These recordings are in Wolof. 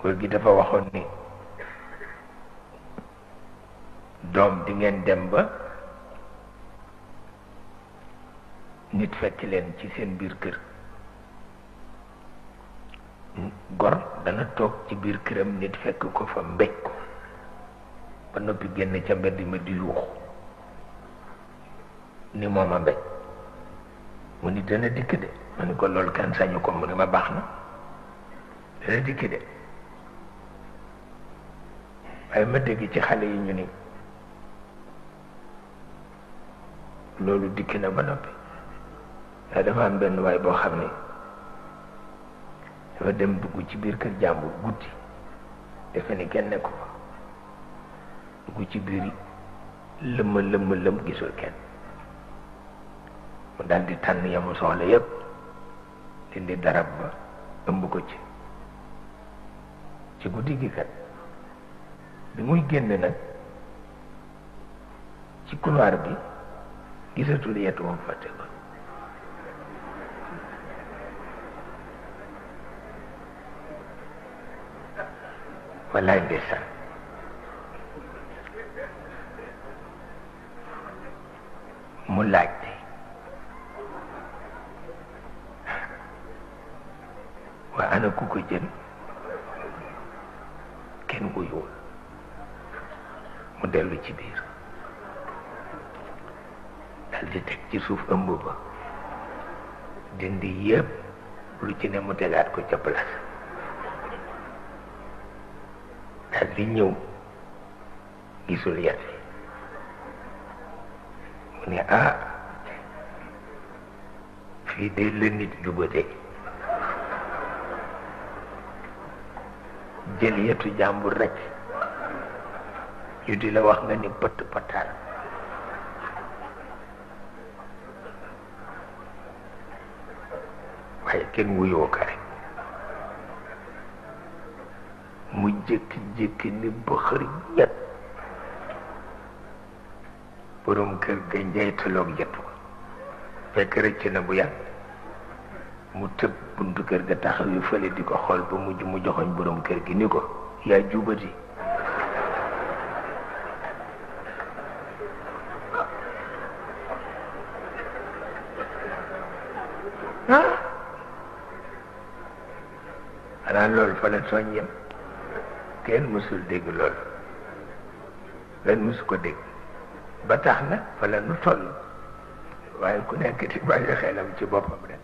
góor gi dafa waxoon ni doom di ngeen dem ba nit fekk leen ci seen biir kër gor dana toog ci biir këram nit fekk ko fa mbéj ko ba noppi génn ca mbedd ma di yuuxu ni moom a mbéj mu ni dana dikk de ma ni ko loolu kan sañu ko mu ni ma baax na dana dikk de waaye ma dégg ci xale yi ñu ni loolu dikk na ba noppi ndax dafa am benn waay boo xam ne dafa dem dugg ci biir kër jàmbur guddi defe ni kenn nekku fa dugg ci biir lëm gisul kenn mu daal di tànn yamu soxla yépp dindi darab ba ëmb ko ci guddi gi kat bi muy génn nag ci couloir bi gisatul yetu moom fàtte ko wallaay ndeysaan mu laajte waa ana ku ko jël kenn wuyuwul mu dellu ci biir dal di teg ci suuf ëmb ba dindi yépp lu ci ne mu tegaat ko ca place dal di ñëw gisul yat mu ne ah fii de la nit jubate jël yetu jàmbur rek ñu di la wax nga ni pëtt pëttaal waaye kenn wuyoo ko rek mu jékki-jékki ni ba xër ñett borom kër ga njeytaloog yetu fekk rëcc na bu yàgg mu tëb buntu kër ga taxaw yu fële di ko xool ba mujj mu joxoñ borom kër gi ni ko yaa jubati xanaa loolu fa la tooñ yem kenn mësul dégg loolu kenn mësu ko dégg ba tax na fa la nu toll waaye ku nekk di bàyyi xelam ci boppam rek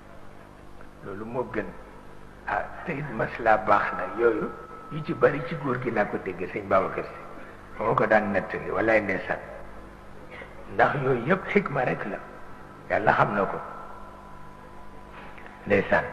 loolu moo gën ah tey masla baax na yooyu yu ci bari ci góor gi laa ko dégg sëñ Babacar Si moo ko daan nettali walaay ndeysaan ndax yooyu yëpp xikma rek la yàlla xam na ko ndeysaan